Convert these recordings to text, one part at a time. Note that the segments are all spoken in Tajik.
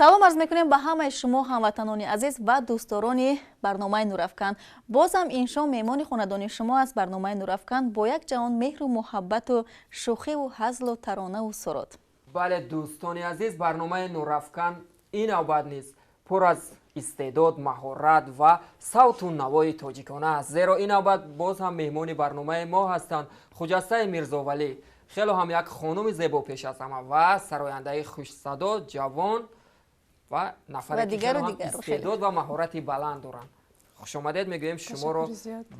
Салом арз мекунем ба ҳамаи шумо ҳамватанони азиз ва дӯстдорони барномаи Нурафкан. Бозам ин шом меҳмони хонадони шумо аст барномаи Нурафкан бо як ҷаҳон меҳру муҳаббату шӯхиву ҳазлу таронаву суруд. Бале, дӯстони азиз, барномаи Нурафкан ин навбат низ пур аз истеъдод, маҳорат ва савту навои тоҷикона аст. Зеро ин навбат боз ҳам меҳмони барномаи мо ҳастанд Хуҷастаи Мирзовалӣ, хело ҳам як хонуми зебо пеш аз ҳама ва сарояндаи хушсадо, ҷавон ва нафаре ки хело ҳам истеъдод ва маҳорати баланд доранд. Хушомадед мегӯем шуморо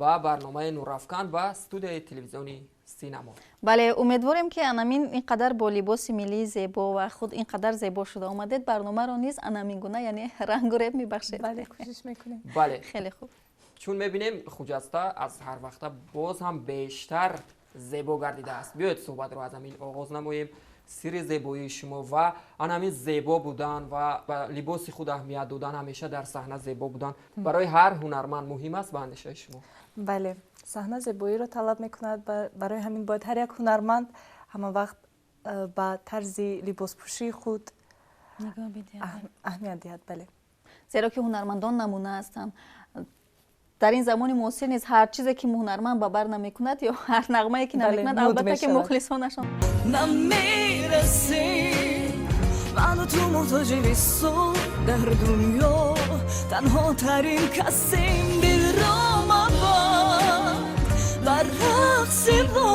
ба барномаи Нурафкан ба студияи телевизиони Синамо. Бале, умедворем ки анамин ин қадар бо либоси миллии зебо ва худ ин қадар зебо шуда омадед, барномаро низ анамин гуна, яъне рангу реб мебахшед. Бале, кӯшиш мекунем. Бале, хеле хуб. Чун мебинем, Хуҷаста аз ҳар вақта боз ҳам бештар зебо гардидааст. Биёед суҳбатро аз ҳамин оғоз намоем. Сирри зебоии шумо ва анамин зебо будан ва ба либоси худ аҳамият додан, ҳамеша дар саҳна зебо будан барои ҳар ҳунарманд муҳим аст ба андешаи шумо? Бале, саҳна зебоиро талаб мекунад. Барои ҳамин бояд ҳар як ҳунарманд ҳама вақт ба тарзи либоспӯшии худ аҳамият диҳад. Бале, зеро ки ҳунармандон намуна ҳастанд. Дар ин замони муосир низ ҳар чизе ки ҳунарманд ба бар намекунад ё ҳар нағмае ки намекунад, албатта ки мухлисонашон намерасем. Ману ту муҳтоҷи висол дар дунё, танҳотарин касем. Дилро мабанд бар рақси мо,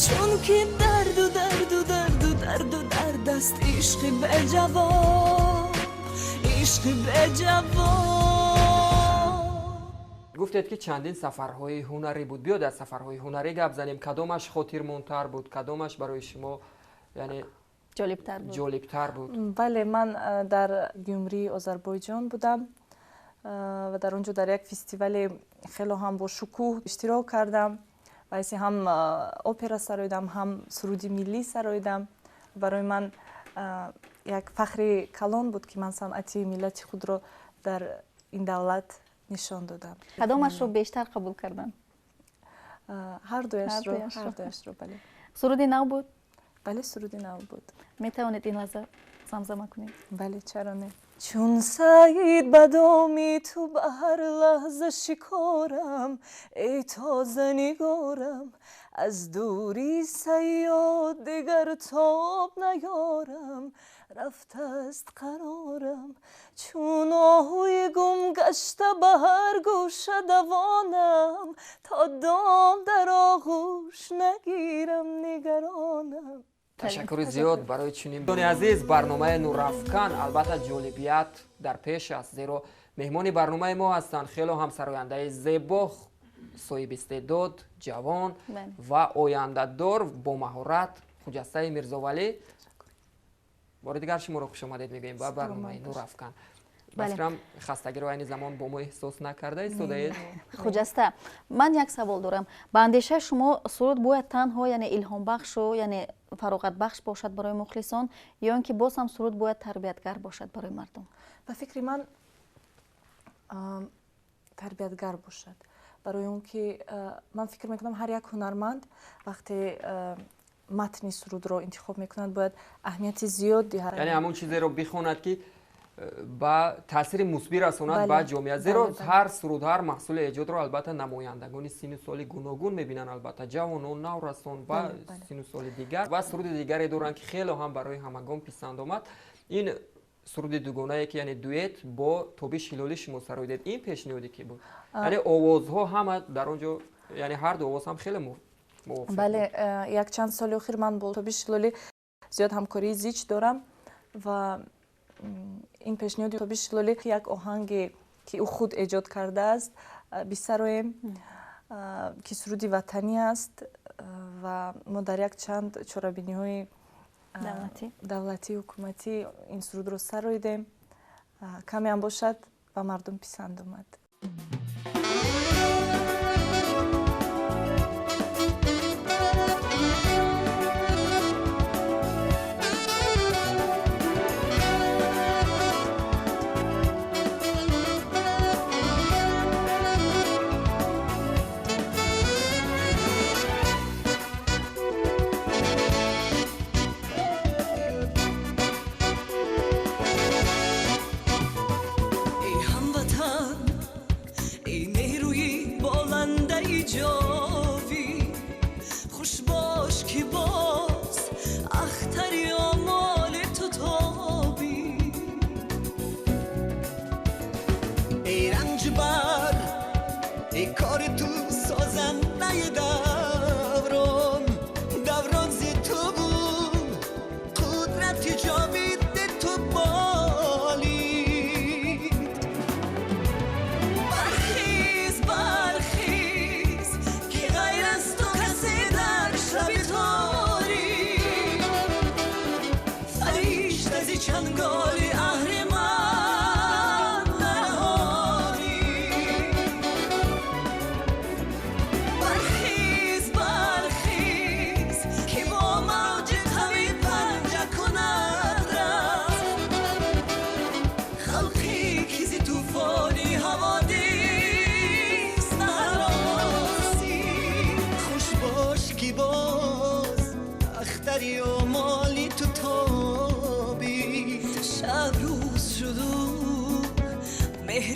чунки дарду дарду дарду дарду дард аст ишқи беҷавоб, ишқи беҷавоб. Гуфтед ки чандин сафарҳои ҳунарӣ буд. Биёд аз сафарҳои ҳунарӣ гап занем. Кадомаш хотирмонтар буд, кадомаш барои шумо яъне ҷолибтар буд? Ҷолибтар буд. Бале, ман дар Гюмрии Озарбойҷон будам ва дар он ҷо дар як фестивале хело ҳам бо шукӯҳ иштирок кардам. Баъиси ҳам опера сароидам, ҳам суруди миллӣ сароидам. Барои ман як фахри калон буд, ки ман санъати миллати худро дар ин давлат нишон додам. Кадомашро бештар қабул карданд? Ҳардуяшро, ҳардуяшро, бале. Суруди нав буд? Бале, суруди нав буд. Метавонед ин лаҳза замзама кунед? Бале, чаро не. Чун саид ба доми ту ба ҳар лаҳза шикорам, эй тоза нигорам, аз дури сайёд дигар тоб наёрам, рафтааст қарорам. Чун оҳуи гум гашта ба ҳар гӯша давонам, то дом дар оғӯш нагирам, нигаронам. Ташаккури зиёд барои чунин. Дӯстони азиз, барномаи Нурафкан албатта ҷолибият дар пеш аст, зеро меҳмони барномаи мо ҳастанд хело ҳам сарояндаи зебо, соҳиби истеъдод, ҷавон ва ояндадор бо маҳорат Хуҷастаи Мирзовалӣ. Бори дигар шуморо хушомадед мегӯем ба барномаи Нурафкан. Ба фикрам, хастагиро айни замон бо мо эҳсос накарда истодаед. Хуҷаста, ман як савол дорам. Ба андешаи шумо суруд бояд танҳо яъне илҳомбахшу яъне фароғатбахш бошад барои мухлисон, ё ин ки боз ҳам суруд бояд тарбиятгар бошад барои мардум? Ба фикри ман, тарбиятгар бошад. Барои он ки ман фикр мекунам, ҳар як ҳунарманд вақте матни сурудро интихоб мекунад, бояд аҳамияти зиёд диҳад. Яъне ҳамон чизеро бихонад, ки ба таъсири мусбӣ расонад ба ҷомеа. Зеро ҳар суруд, ҳар маҳсули эҷодро албатта намояндагони синну соли гуногун мебинанд, албатта ҷавонон, наврасон ва синну соли дигар. Ва суруди дигаре доранд, ки хело ҳам барои ҳамагон писанд омад. Ин суруди дугонае, ки яъне дуэт бо Тобиш Ҳилолӣ шумо сароидед, ин пешниҳоде ки буд? Яъне овозҳо ҳама дар он ҷо, яъне ҳар ду овоз ҳам хеле мувофиқ. Бале, якчанд соли охир ман бо Тобиш Ҳилолӣ зиёд ҳамкории зич дорам ва ин пешниҳоди Тобиш Ҳилолӣ, як оҳанге ки ӯ худ эҷод кардааст бисароем, ки суруди ватанӣ аст ва мо дар як чанд чорабиниҳои давлатӣ, ҳукуматӣ ин сурудро сароидем. Камеам бошад, ба мардум писанд омад.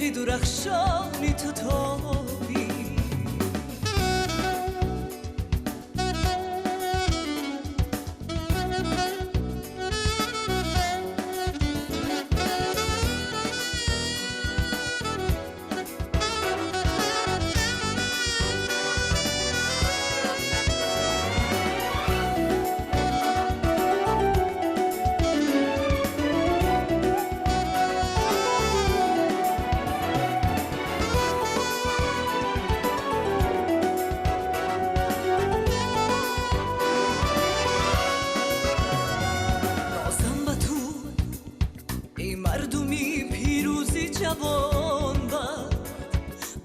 مهری درخشانی تو تابی.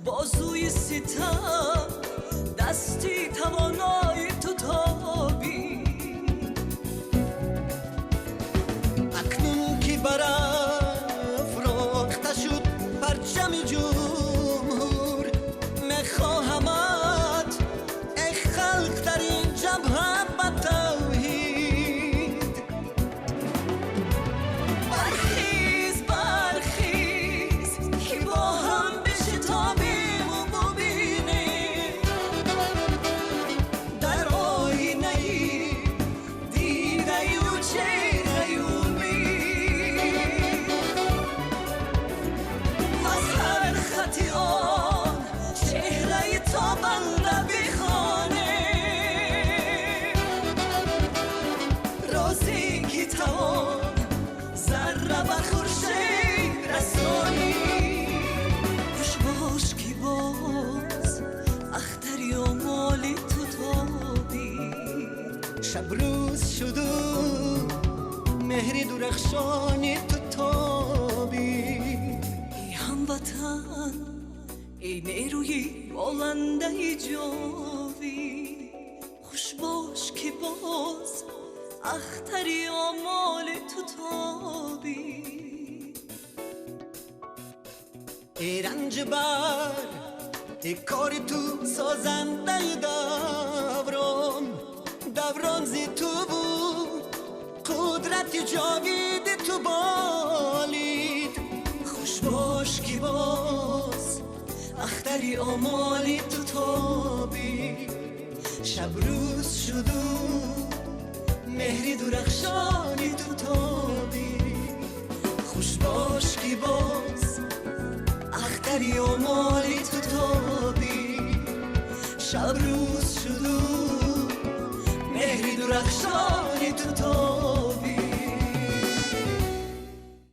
بازوی ستم دستی توانای تو تابی. اکنون که برافراخته شد پرچم جمهور، میخواهمت ای خلق در این جبهه به توحید. برخیز برخیز که با هم بشتابیم و ببینیم در آینه دیده و چهره امید. از هر خطی آن چهره تابنده بخوانیم، رازی که توان ذره به خورشید رسانی. خوش باش که باز اختری و مالی تو تابی. شب روز شد و مهری درخشانی تو تابی. ای هموطن ای نیروی بالنده جاوید، خوش باش که باز اختری آمال تو تابی. ای رنج بر ای کار تو سازنده دوران، دوران زی تو بود قدرت جاوید تو بالید. خوش باش که باز اختری آمالی تو تابی. شب روز شد و مهری درخشانی تو تابی. خوش باش که باز اختری آمالی تو تابی. شب روز شد و مهری درخشانی تو تابی.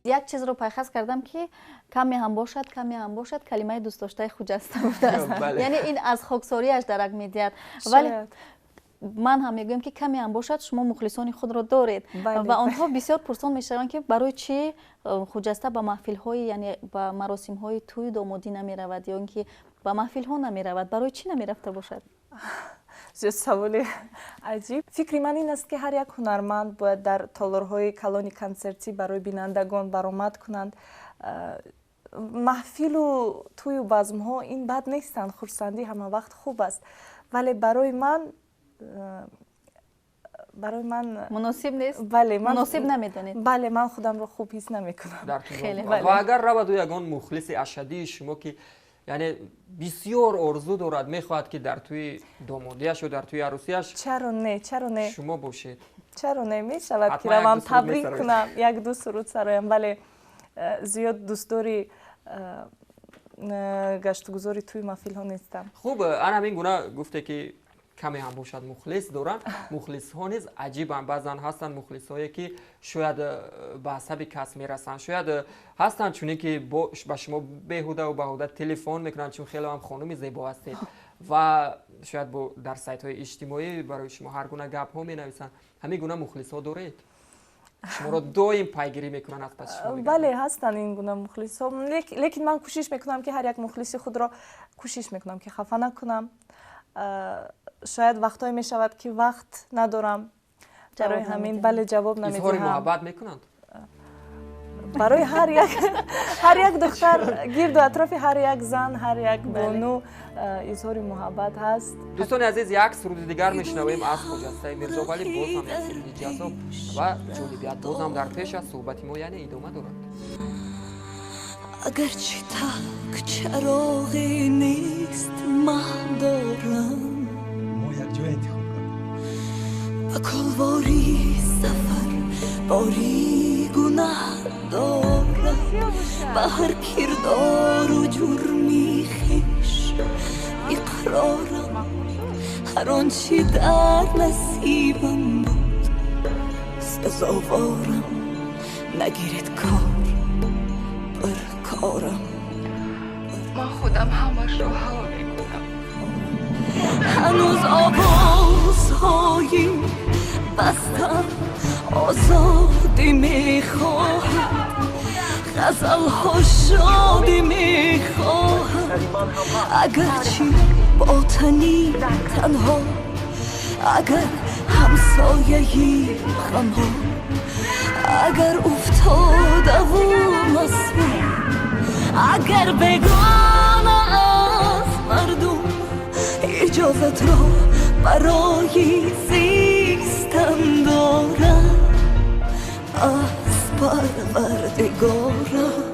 Як чизро пайхас кардам, ки каме ҳам бошад, каме ҳам бошад, калимаи дӯстдоштаи Хуҷаста будааст. Яъне ин аз хоксориаш дарак медиҳад. Вале Шояд. ман ҳам мегӯям, ки каме ҳам бошад, шумо мухлисони худро доред ва онҳо бисёр пурсон мешаванд, ки барои чӣ Хуҷаста ба маҳфилҳои, яъне ба маросимҳои тӯю домодӣ намеравад ё ин ки ба маҳфилҳо намеравад. Барои чӣ намерафта бошад? Зиёд саволи аҷиб. Фикри ман ин аст, ки ҳар як ҳунарманд бояд дар толорҳои калони консертӣ барои бинандагон баромад кунанд. Маҳфилу тӯю базмҳо ин бад нестанд, хурсандӣ ҳама вақт хуб аст, вале барои ман муносиб нест. Бале, ман муносиб намедонед. Бале, ман худамро хуб ҳис намекунам. Дар тӯ Хеле. ва агар раваду ягон мухлиси ашаддии шумо, ки яъне бисёр орзу дорад, мехоҳад, ки дар тӯи домодиаш ё дар тӯи арӯсиаш Чаро не, чаро не? шумо бошед. Чаро не, мешавад, ки Ҳатман як равам ду суруд табрик месароед. кунам, як ду суруд сароям. Вале зиёд дӯстдори гаштугузори тӯи маҳфилҳо нестам. Хуб, ана ҳамин гуна гуфте, ки каме ҳам бошад, мухлис доранд. Мухлисҳо низ аҷибанд. Баъзан ҳастанд мухлисҳое, ки шояд ба асаби кас мерасанд, шояд ҳастанд чунин, ки ба шумо беҳудаву баҳуда телефон мекунанд, чун хеле ҳам хонуми зебо ҳастед, ва шояд бо дар сайтҳои иҷтимоӣ барои шумо ҳар гуна гапҳо менависанд. Ҳамин гуна мухлисҳо доред? Шуморо доим пайгирӣ мекунанд, аз паси шумо мегарданд? Бале, ҳастанд ин гуна мухлисҳо. Лекин ман кӯшиш мекунам, ки ҳар як мухлиси худро кӯшиш мекунам, ки хафа накунам. Шояд вақтҳое мешавад, ки вақт надорам барои Ҷавоб ҳамин намедиҳам. Бале, ҷавоб Изҳори намедиҳам. муҳаббат мекунанд? Барои ҳар як духтар, гирду атрофи ҳар як зан, ҳар як бону изҳори муҳаббат ҳаст. Дӯстони азиз, як суруди дигар мешунавем аз Хуҷастаи Мирзовалӣ. Боз ҳам як суруди ҷаззоб ва ҷолибият боз ҳам дар пеш аст. Суҳбати мо яъне идома дорад. Агарчи так чароғе нест, маҳ дорам. Мо якҷоя интихоб кардем. Ба кулвори сафар бори гунаҳ дорам, ба ҳар кирдору ҷурми хеш иқрорам. Ҳар он чи дар насибам буд, сазоворам. Нагиред кор бар корам. Ман худам ҳамашро ҳал мекунам. Ҳанӯз овозҳои бастам озодӣ мехоҳад, ғазалҳо шодӣ мехоҳад. Агарчи бо тани танҳо, агар ҳамсояи ғамҳо, агар уфтодаву масмум, агар бегона аз мардум, иҷозатро барои зистан дорам аз Парвардигорам.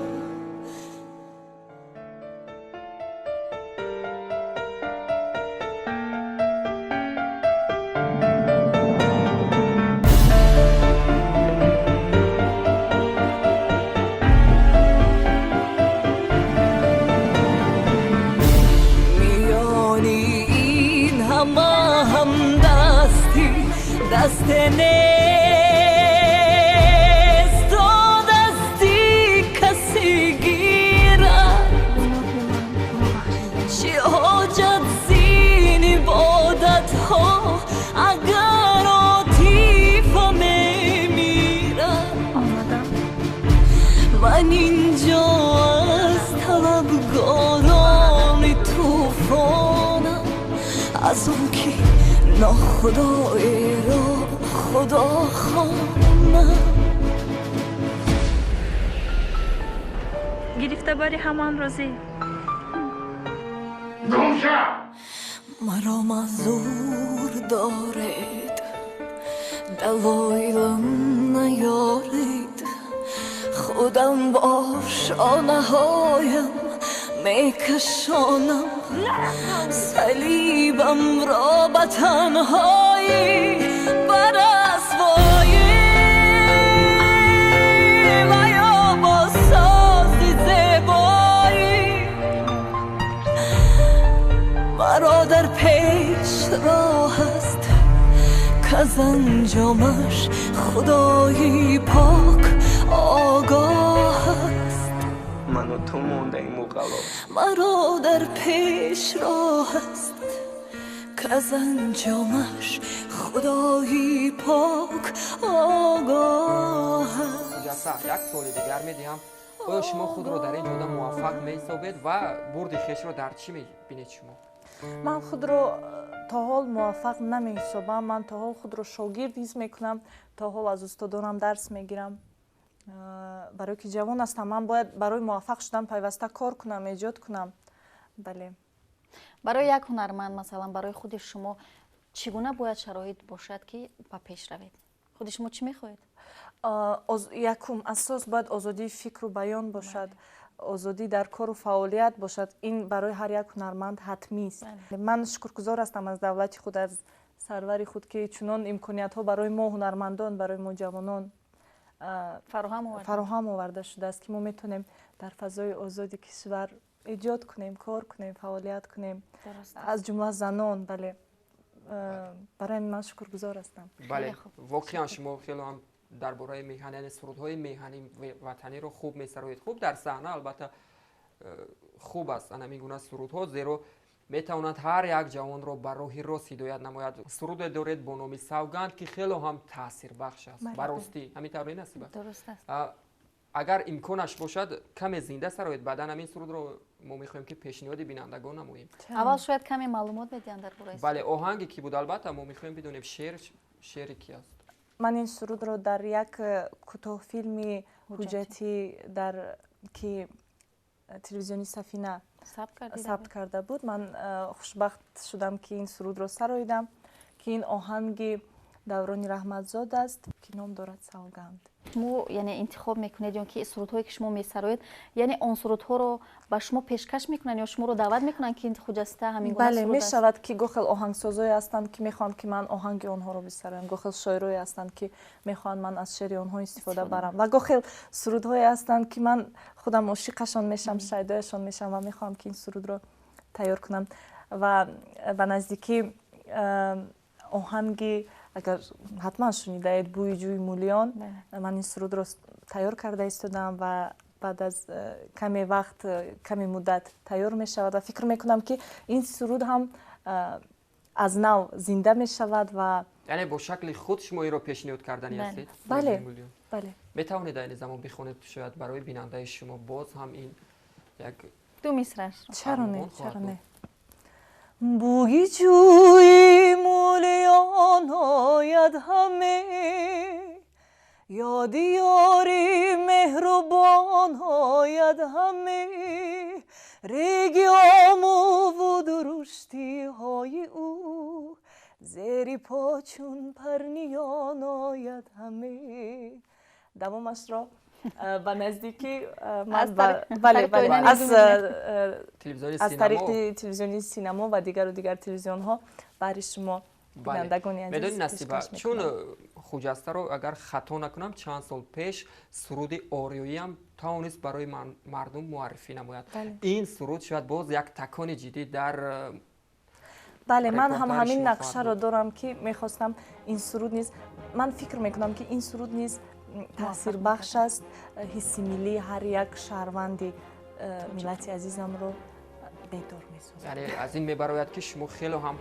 Миёни ин ҳама ҳамдастӣ даст нест, то дасти касе гирад. Чӣ ҳоҷат зин ибодатҳо, агар отифа мемирад. Омадам. Ман инҷо аз талабгорони тӯфонам, аз он ки нохудоеро худо хонам. Гирифта бари ҳаман розӣ. Маро маъзур доред, далоилам наёред. Худам бо шонаҳоям мекашонам, салибамро ба танҳоӣ ба расвоӣ ва ё бо сози зебоӣ. Маро дар пеш роҳ аст, каз анҷомаш худои пок огоҳ аст. Ману ту мондаиму ғалоб. Маро дар пеш роҳ аст, каз анҷомаш худои пок огоҳ аст. Муҷассам, як суоли дигар медиҳам. Оё шумо худро дар ин ҷода муваффақ меҳисобед ва бурди хешро дар чӣ мебинед шумо? Ман худро то ҳол муваффақ намеҳисобам. Ман то ҳол худро шогирд ҳис мекунам, то ҳол аз устодонам дарс мегирам. Барое ки ҷавон ҳастам, ман бояд барои муваффақ шудан пайваста кор кунам, эҷод кунам. Бале. Барои як ҳунарманд, масалан, барои худи шумо чӣ гуна бояд шароит бошад, ки ба пеш равед? Худи шумо чӣ мехоҳед? Якум асос бояд озодии фикру баён бошад, озодӣ дар кору фаъолият бошад. Ин барои ҳар як ҳунарманд ҳатмист. Ман шукргузор ҳастам аз давлати худ, аз сарвари худ, ки чунон имкониятҳо барои мо ҳунармандон, барои мо ҷавонон фароҳам оварда шудааст, ки мо метавонем дар фазои озоди кишвар эҷод кунем, кор кунем, фаъолият кунем, аз ҷумла занон. Бале, барои ман шукргузор ҳастам. Бале, воқеан шумо хело ҳам дар бораи меҳан, яъне сурудҳои меҳани ватаниро хуб месароед. Хуб, дар саҳна албатта хуб аст ана ҳамин гуна сурудҳо, зеро метавонанд ҳар як ҷавонро ба роҳи рост ҳидоят намояд. Суруде доред бо номи Савганд, ки хело ҳам таъсирбахш аст. Ба ростӣ ҳамин тавр не, Насиба? Дуруст аст. Агар имконаш бошад, каме зинда сароед, баъдан ҳамин сурудро мо мехоҳем, ки пешниҳоди бинандагон намоем. Аввал шояд каме маълумот медиҳанд дар бораи. Бале, оҳанге ки буд, албатта мо мехоҳем бидонем шеъри ки аст. Ман ин сурудро дар як кӯтоҳфилми ҳуҷҷатӣ, дар ки телевизиони Сафина сабт карда буд, ман хушбахт шудам, ки ин сурудро сароидам, ки ин оҳанги Даврони Раҳматзод аст, ки ном дорад Савганд. Шумо яъне интихоб мекунед ё ки сурудҳое ки шумо месароед, яъне он сурудҳоро ба шумо пешкаш мекунанд ё шуморо даъват мекунанд, ки Хуҷаста ҳамин гуна Бале, суруд аст? Мешавад, ки гохел оҳангсозое ҳастанд, ки мехоҳанд, ки ман оҳанги онҳоро бисароям, гохел шоирое ҳастанд, ки мехоҳанд ман аз шеъри онҳо истифода барам, ва гохел сурудҳое ҳастанд, ки ман худам ошиқашон мешавам, шайдояшон мешавам ва мехоҳам, ки ин сурудро тайёр кунам. Ва ба наздикӣ оҳанги, агар ҳатман шунидаед, Бӯи ҷӯи Мулиён, ман ин сурудро тайёр карда истодам ва баъд аз каме вақт, каме муддат тайёр мешавад ва фикр мекунам, ки ин суруд ҳам аз нав зинда мешавад ва Яъне бо шакли худ шумо инро пешниҳод кардани ҳастед? Бале, бале. Метавонед айни замон бихонед, шояд барои бинандаи шумо боз ҳам ин як Ду мисрашро. Чаро не, армуғон хоҳад чаро буд. не. Бӯи ҷӯи Мулиён ояд ҳаме, ёди ёри меҳрубон ояд ҳаме, реги омӯву дуруштиҳои ӯ зери по чун парниён ояд ҳаме. Давомашро ба наздикӣ ман Аз бале, тариқи бале, оинаи аз Телевизиони аз Синамо. тариқи телевизиони Синамо ва дигару дигар телевизионҳо баҳри шумо, бинандагони азиз, Медонӣ, Насиба, пешкаш чун мекунам. Хуҷастаро агар хато накунам, чанд сол пеш суруди ориёиам тавонист барои мардум муаррифӣ намояд. Ин суруд шояд боз як такони ҷиддӣ дар Бале, ман ҳам репортажи ҳамин шумо хоҳад нақшаро буд. дорам, ки мехостам ин суруд низ, ман фикр мекунам, ки ин суруд низ таъсирбахш аст, ҳисси миллии ҳар як шаҳрванди миллати азизамро бедор месозад. Яъне аз ин мебарояд, ки шумо хело ҳам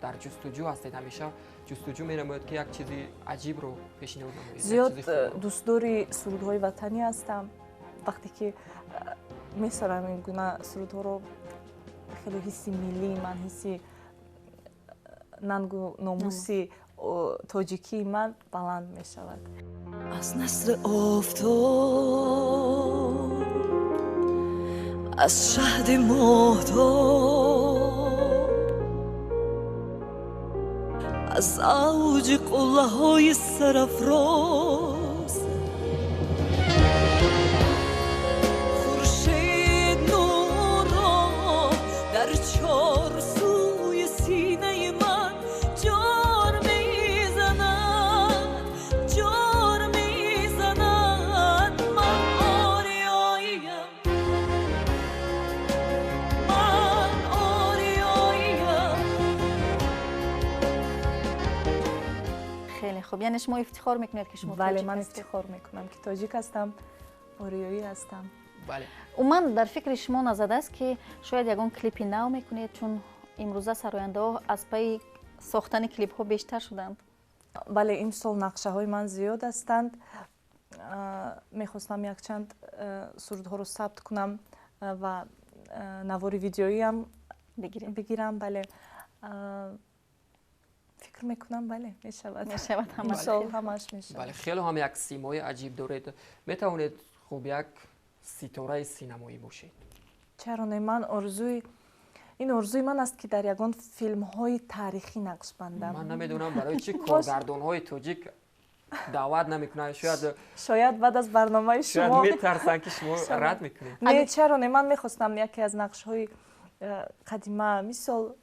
дар ҷустуҷӯ ҳастед, ҳамеша ҷустуҷӯ менамояд, ки як чизи аҷибро пешниҳод намоед, як Зиёд чизи хубро. дӯстдори сурудҳои ватанӣ ҳастам. Вақте ки месарам ин гуна сурудҳоро, хеле ҳисси миллии ман, ҳисси нангу номуси тоҷикии ман баланд мешавад. Аз насри офтоб, аз шаҳди моҳтоб, аз авҷи қуллаҳои сарафроз, хуршед нурро дар чор сӯи синаи ман ҷор мезанад, ҷор мезанад. Ман ориёиям, ман ориёиям. Хеле хуб, яъне шумо ифтихор мекунед, ки шумо Бале, тоҷик ман ҳастед? ифтихор мекунам, ки тоҷик ҳастам, ориёӣ ҳастам. Умуман дар фикри шумо назадааст, ки шояд ягон клипи нав мекунед, чун имрӯза сарояндаҳо аз пайи сохтани клипҳо бештар шуданд? Бале, имсол нақшаҳои ман зиёд ҳастанд. Мехостам якчанд сурудҳоро сабт кунам ва навори видеоиам бигирем. Бигирам, бале. Фикр мекунам, бале, мешавад. Мешавад ҳамаш. Имсол ҳамаш мешавад. Бале, хело ҳам як симои аҷиб доред, метавонед хуб як ситораи синамоӣ бошед. Чаро не? Ман орзуи, ин орзуи ман аст, ки дар ягон филмҳои таърихӣ нақш бандам. Ман намедонам, барои чӣ коргардонҳои тоҷик даъват намекунанд, шояд Шояд баъд аз барномаи шояд шумо метарсанд, ки шумо рад мекунед. Не, чаро не? Ман мехостам яке аз нақшҳои қадима, мисол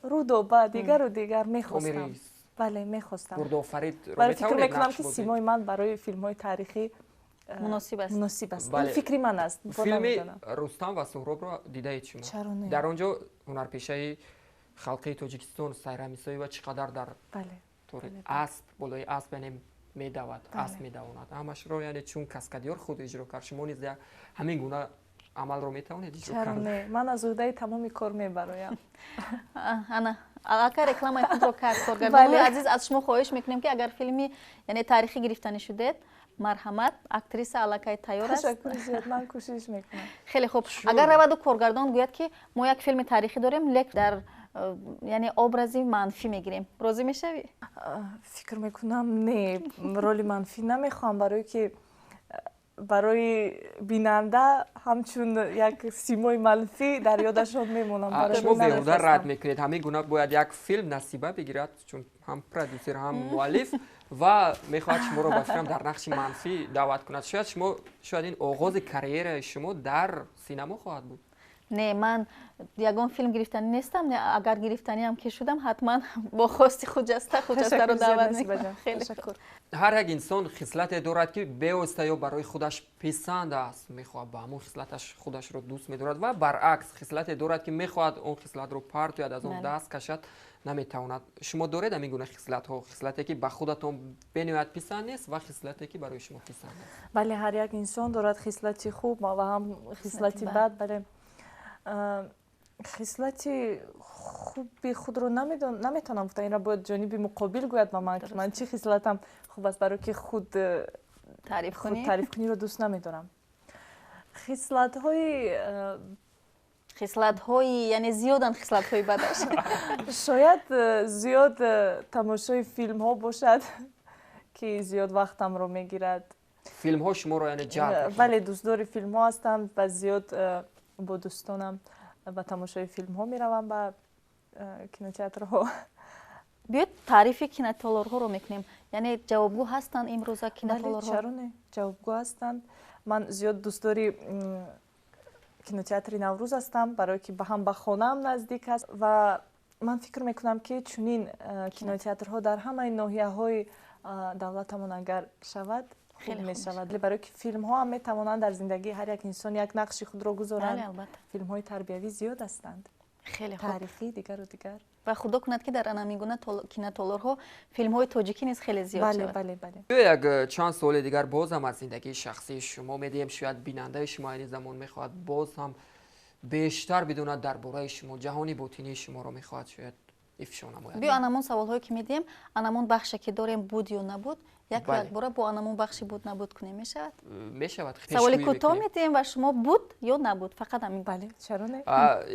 Рудоба, дигару дигар мехостам. Томирис. Бале, мехостам. Гурдофаридро Вале фикр метавонед мекунам, нақш ки бозед? симои ман барои филмҳои таърихӣ муносиб аст. Муносиб аст. Бале. Ин фикри ман аст. Бо Филми намедонам. Рустам ва Суҳробро дидаед шумо? Чаро не? Дар он ҷо ҳунарпешаи халқии Тоҷикистон Сайра Мисоева чӣ қадар дар тори асп, болои асп, яъне медавад, асп медавонад, ҳамашро, яъне чун каскадёр худ иҷро кард. Шумо низ як ҳамин гуна амалро метавонед иҷро Чаро кард? не? Ман аз уҳдаи тамоми кор мебароям. Ана аллакай рекламаи худро кард. Коргардонои азиз, аз шумо хоҳиш мекунем, ки агар филми, яъне таърихӣ гирифтанӣ шудед, марҳамат, актриса аллакай тайёр аст. Ташаккури зиёд, ман кӯшиш мекунам. Хеле хуб. Агар раваду коргардон гӯяд, ки мо як филми таърихӣ дорем, лек дар яъне образи манфӣ мегирем, розӣ мешавӣ? Фикр мекунам, не, роли манфӣ намехоҳам, барое ки Барои бинанда ҳамчун як симои манфӣ дар ёдашон мемонам. Шумо беҳуда рад мекунед. Ҳамин гуна бояд як филм Насиба бигирад, чун ҳам продюсер, ҳам муаллиф ва мехоҳад шуморо ба фикрам дар нақши манфӣ даъват кунад. Шояд шумо, шояд ин оғози карьераи шумо дар синамо хоҳад буд. Не, ман ягон филм гирифтанӣ нестам. Не, агар гирифтаниам ки шудам, ҳатман бо хости Хуҷаста, Хуҷастаро даъват мекунам. Ташаккур. Ҳар як инсон хислате дорад, ки бевосита ё барои худаш писанд аст, мехоҳад ба ҳамон хислаташ худашро дӯст медорад, ва баръакс хислате дорад, ки мехоҳад он хислатро партояд, аз он даст кашад, наметавонад. Шумо доред ҳамин гуна хислатҳо? Хислате, ки ба худатон бениҳоят писанд нест, ва хислате, ки барои шумо писанд аст? Бале, ҳар як инсон дорад хислати хуб ва ҳам хислати бад. Бале, хислати хуби худро наметавонам гуфта, инро бояд ҷониби муқобил гӯяд ба ман, ки ман чӣ хислатам хуб аст, барое ки худ таърифкуниро дӯст намедорам. Хислатҳои, яъне зиёданд хислатҳои бадаш. Шояд зиёд тамошои филмҳо бошад, ки зиёд вақтамро мегирад. Филмҳо шуморо яъне ҷалб? Бале, дӯстдори филмҳо ҳастам ва зиёд бо дӯстонам ба тамошои филмҳо меравам, ба кинотеатрҳо. Биёед, таърифи кинотолорҳоро мекунем. Яъне ҷавобгӯ ҳастанд имрӯза кинотолорҳо? Чаро не, ҷавобгӯ ҳастанд. Ман зиёд дӯстдори кинотеатри Наврӯз ҳастам, барое ки ҳам ба хонаам наздик аст, ва ман фикр мекунам, ки чунин кинотеатрҳо дар ҳамаи ноҳияҳои давлатамон агар шавад, хуб мешавад, барое ки филмҳо ҳам метавонанд дар зиндагии ҳар як инсон як нақши худро гузоранд. Филмҳои тарбиявӣ зиёд ҳастанд, хеле хуб, таърихӣ, дигару дигар. Ва худо кунад, ки дар ҳамин гуна кинотолорҳо филмҳои тоҷикӣ низ хеле зиёд шавад. Бале, бале. Як чанд суоли дигар боз ҳам аз зиндагии шахсии шумо медиҳем. Шояд бинандаи шумо айни замон мехоҳад боз ҳам бештар бидонад дар бораи шумо, ҷаҳони ботинии шуморо мехоҳад шояд ифшо намояд. Биё, анамон саволҳое, ки медиҳем, анамон бахше, ки дорем, буд ё набуд, як якбора бо анамон бахши буд набуд кунем, мешавад? Мешавад. Саволи кӯтоҳ медиҳем ва шумо буд ё набуд, фақат ҳамин. Бале, чаро не.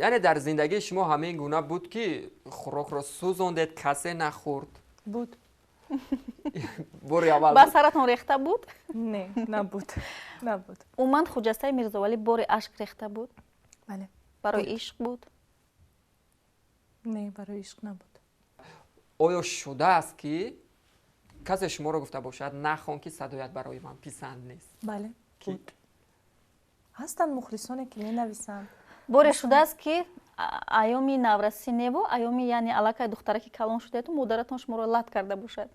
Яъне дар зиндагии шумо ҳамин гуна буд, ки хӯрокро сӯзондед, касе нахӯрд? Буд. Бори аввал? Ба саратон рехта буд? Не, набуд, набуд. Умуман, Хуҷастаи Мирзовалӣ бори ашк рехта буд? Бале. Барои ишқ буд? Не, барои ишқ набуд. Оё шудааст, ки касе шуморо гуфта бошад: «Нахон, ки садоят барои ман писанд нест»? Бале, буд. Ҳастанд мухлисоне, ки менависанд. Боре шудааст, ки айёми наврасӣ неву айёми, яъне аллакай духтараки калон шудаету, модаратон шуморо лат карда бошад?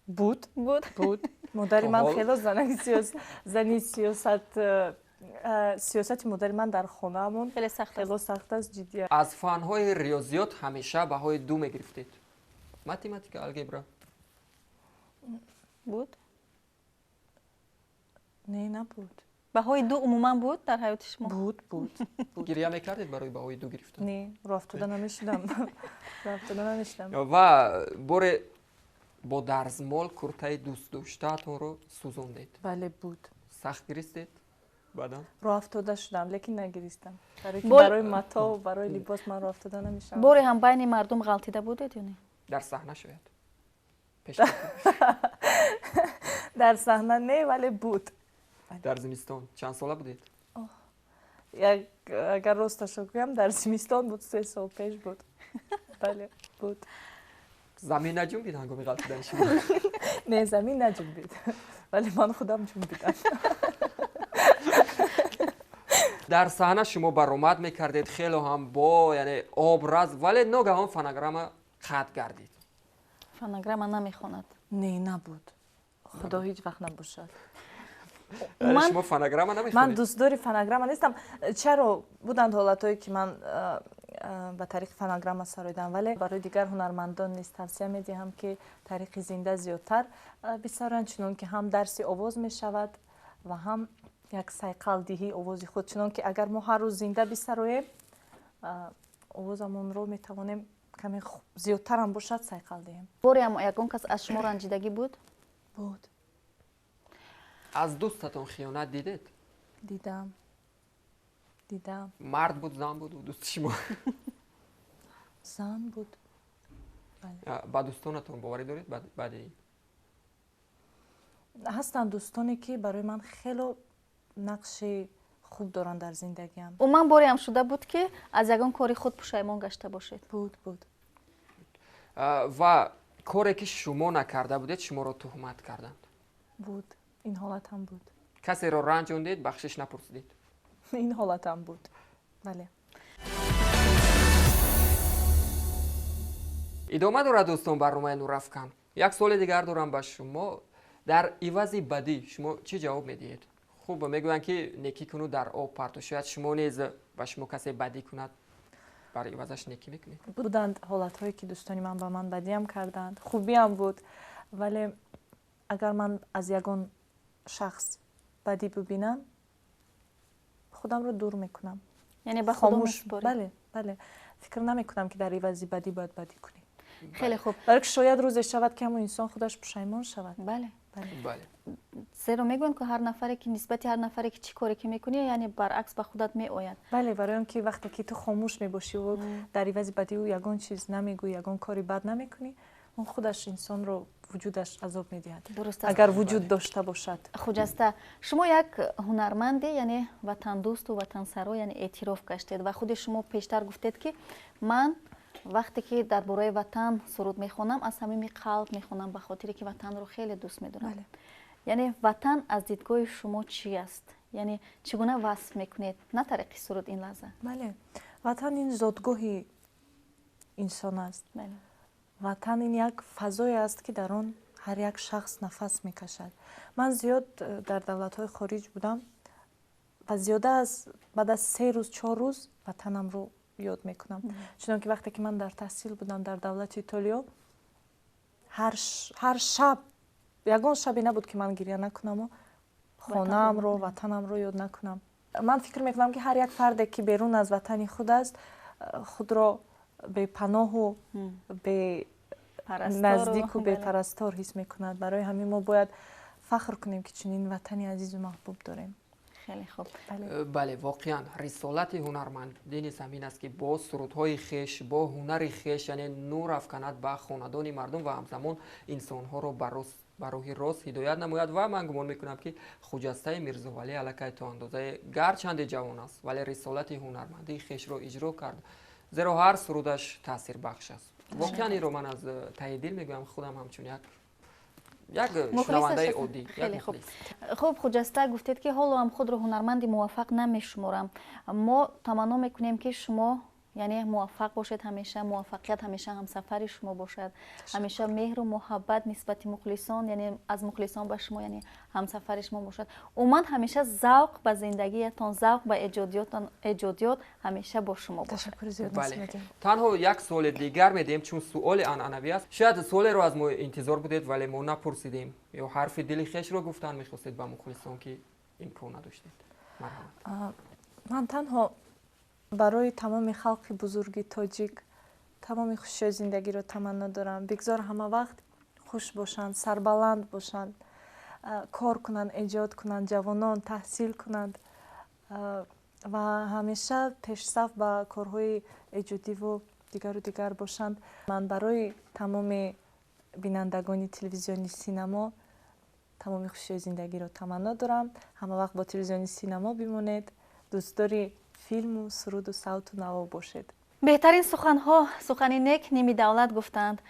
Буд. Буд? Буд. Модари ман хело зани сиёсат. Сиёсати модари ман дар хонаамон хеле сахт. Хело сахт аст, ҷиддӣ. Аз фанҳои риёзиёт ҳамеша баҳои ду мегирифтед? Математика, алгебра? Буд? Не, набуд. Баҳои ду умуман буд дар ҳаёти шумо? Буд, буд. Гиря мекардед барои баҳои ду гирифтан? Не, роҳафтода намешудам, роҳафтода намешудам. Ва боре бо дарзмол куртаи дӯстдоштаатонро сӯзондед? Бале, буд. Сахт гиристед баъдан? Роҳафтода шудам, лекин нагиристам, барои матоъ, барои либос ман роҳафтода намешавам. Боре ҳам байни мардум ғалтида будед ё не? Дар саҳна шояд? Дар саҳна не, вале буд. Дар зимистон чанд сола будед? Агар росташо гӯям, дар зимистон буд, 3 сол пеш буд. Бале, буд. Замин наҷунбид ҳангоми ғалтидани шумо? Не, замин наҷунбид, вале ман худам ҷунбидам. Дар саҳна шумо баромад мекардед хело ҳам бо, яъне, образ, вале ногаҳон фонограмма қатъ гардид. Фонограмма намехонад. Не, набуд, худо ҳеҷ вақт набошад. Шумо фонограмма намехонед? Ман дӯстдори фонограмма нестам. Чаро, буданд ҳолатҳое, ки ман ба тариқи фонограмма сароидам, вале барои дигар ҳунармандон низ тавсия медиҳам, ки тариқи зинда зиёдтар бисароянд, чунон ки ҳам дарси овоз мешавад ва ҳам як сайқалдиҳии овози худ, чунон ки агар мо ҳар рӯз зинда бисароем, овозамонро метавонем каме зиёдтарам бошад сайқал диҳем. Бореам ягон кас аз шумо ранҷидагӣ буд? Буд. Аз дӯстатон хиёнат дидед? Дидам, дидам. Мард буд, зан буд дӯсти шумо? Зан буд. Ба дӯстонатон боварӣ доред баъди ин? Ҳастанд дӯстоне, ки барои ман хело Нақши хуб доранд дар зиндагиам. Умуман бореам шуда буд, ки аз ягон кори худ пушаймон гашта бошед? Буд, буд. Ва коре ки шумо накарда будед, шуморо туҳмат карданд? Буд, ин ҳолатам буд. Касеро ранҷондед, бахшиш напурсидед? Ин ҳолатам буд, бале. Идома дорад, дӯстон, барномаи Нурафкан. Як суоли дигар дорам ба шумо. Дар ивази бадӣ шумо чӣ ҷавоб медиҳед? Хуб, мегӯянд, ки некӣ куну дар об парту. Шояд шумо низ ба шумо касе бадӣ кунад, бар ивазаш некӣ мекунед? Буданд ҳолатҳое, ки дӯстони ман ба ман бадиам карданд, хубиам буд, вале агар ман аз ягон шахс бадӣ бибинам, худамро дур мекунам. Яъне ба хомӯш. Бале, бале, фикр намекунам, ки дар ивази бадӣ бояд бадӣ кунӣ. Хеле хуб. Балки шояд рӯзе шавад, ки ҳамон инсон худаш пушаймон шавад. Бале, зеро мегӯянд, ки ҳар нафаре ки нисбати ҳар нафаре ки чӣ коре ки мекунӣ, яъне баръакс ба худат меояд. Бале, барои он ки вақте ки ту хомӯш мебошиву дар ивази бадии ӯ ягон чиз намегӯӣ, ягон кори бад намекунӣ, он худаш инсонро вуҷудаш азоб медиҳад. Дуруст аст. Агар вуҷуд дошта бошад. Хуҷаста, шумо як ҳунарманде, яъне ватандӯсту ватансаро, яъне эътироф гаштед, ва худи шумо пештар гуфтед, ки ман вақте ки дар бораи ватан суруд мехонам, аз самими қалб мехонам, ба хотире ки ватанро хеле дӯст медорам. Яъне ватан аз дидгоҳи шумо чӣ аст? Яъне чӣ гуна васф мекунед на тариқи суруд ин лаҳза? Бале, ватан ин зодгоҳи инсон аст. Ватан ин як фазое аст, ки дар он ҳар як шахс нафас мекашад. Ман зиёд дар давлатҳои хориҷ будам ва зиёда аз баъд аз 3 рӯз, 4 рӯз ватанамро ёд мекунам. Чунонки вақте ки ман дар таҳсил будам дар давлати Итолиё, ҳар шаб, ягон шабе набуд, ки ман гиря накунаму хонаамро, ватанамро ёд накунам. Ман фикр мекунам, ки ҳар як фарде, ки берун аз ватани худ аст, худро бепаноҳу беназдику бепарастор ҳис мекунад. Барои ҳамин мо бояд фахр кунем, ки чунин ватани азизу маҳбуб дорем. Хеле хуб. Бале, воқеан рисолати ҳунармандӣ низ ҳамин аст, ки бо сурудҳои хеш, бо ҳунари хеш, яъне нур афканад ба хонадони мардум ва ҳамзамон инсонҳоро ба роҳи рост ҳидоят намояд. Ва ман гумон мекунам, ки Хуҷастаи Мирзовалӣ аллакай то андозае, гарчанде ҷавон аст, вале рисолати ҳунармандии хешро иҷро кард, зеро ҳар сурудаш таъсирбахш аст. Воқеан инро ман аз таҳи дил мегӯям, худам ҳамчун як шунавандаи оддӣ. Хеле хуб. Хуб, Хуҷаста, гуфтед, ки ҳоло ҳам худро ҳунарманди муваффақ намешуморам. Мо таманно мекунем, ки шумо, яъне, муваффақ бошед ҳамеша, муваффақият ҳамеша ҳамсафари шумо бошад, ҳамеша меҳру муҳаббат нисбати мухлисон, яъне аз мухлисон ба шумо, яъне ҳамсафари шумо бошад. Умуман ҳамеша завқ ба зиндагиятон, завқ ба эҷодиёт ҳамеша бо шумо бошад. Танҳо як суоли дигар медиҳем, чун суоли анъанавӣ аст. Шояд суолеро аз мо интизор будед, вале мо напурсидем, ё ҳарфи дили хешро гуфтан мехостед ба мухлисон, ки имкон надоштед. Марҳамат. Ман танҳо барои тамоми халқи бузурги тоҷик тамоми хушиҳои зиндагиро таманно дорам. Бигзор ҳама вақт хуш бошанд, сарбаланд бошанд, кор кунанд, эҷод кунанд, ҷавонон таҳсил кунанд ва ҳамеша пешсаф ба корҳои эҷодиву дигару дигар бошанд. Ман барои тамоми бинандагони телевизиони Синамо тамоми хушиҳои зиндагиро таманно дорам. Ҳама вақт бо телевизиони Синамо бимонед, дӯстдори филму суруду савту наво бошед. Беҳтарин суханҳо, сухани нек ними давлат гуфтанд.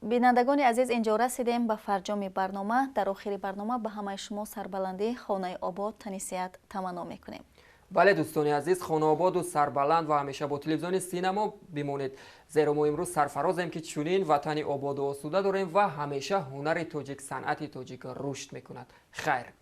Бинандагони азиз, инҷо расидем ба фарҷоми барнома. Дар охири барнома ба ҳамаи шумо сарбаландӣ, хонаи обод, тани сиҳат таманно мекунем. Бале, дӯстони азиз, хонаободу сарбаланд ва ҳамеша бо телевизиони Синамо бимонед, зеро мо имрӯз сарфарозем, ки чунин ватани ободу осуда дорем ва ҳамеша ҳунари тоҷик, санъати тоҷик рушд мекунад. Хайр.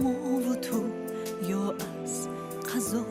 Мо ва ту ё аз қазо.